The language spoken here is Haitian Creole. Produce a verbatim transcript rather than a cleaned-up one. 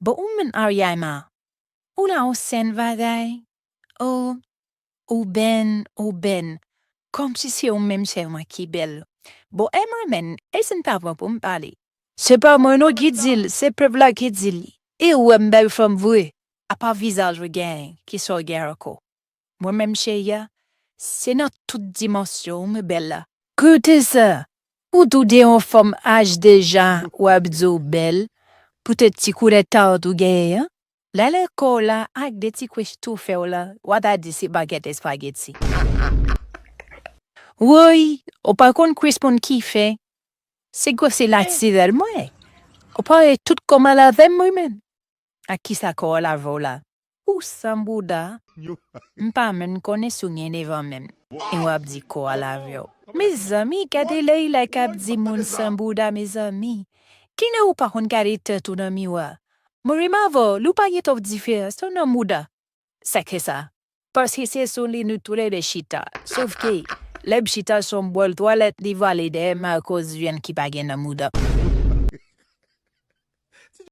Bon, ou menm Ariana, ou la on sèn bagay. Oh, ou bèn, ou bèn. Kòmsi se ou menm sèlman ki bèl. Bon, Emerman, e si n ta pran pou m pale? Se pa mwen non ki di l, se pèp la ki di l. E ou wè m bèl fanm vre. Apa vizaj ou gen, ki sa w gen ankò? Mwen menm cheri a, se nan tout dimansyon w mwen bèl la. Koute sa, ou tou de yon fanm aj deja, w ap di w bèl, poutèt ti koulè tart ou genyen an. Lè lekòl la ak de ti kwis tou fè w la, w a ta di se bagèt espageti. Woy, ou pa konn kwis moun ki fè. Se gwo se latirèl mwen. Ou pa wè tout kò m a lave m mwen menm. Ak kisa kò w a lave w la? Ou san bouda. M pa menm konnen si w gen devan menm. E w ap di kò a lave w. Mezanmi, gade lè Ilay k ap di moun san bouda, mezanmi. Kilè ou pa konn gade tèt ou nan miwa? Mwen menm avè w, nou pa gen twòp diferans non nan mouda. Sa k fè sa? Paske se sou li nou toulède chita. Sof ke, lè m chita sou yon bòl twalèt, li vale dèyè m akoz vyann ki pa gen nan mouda m.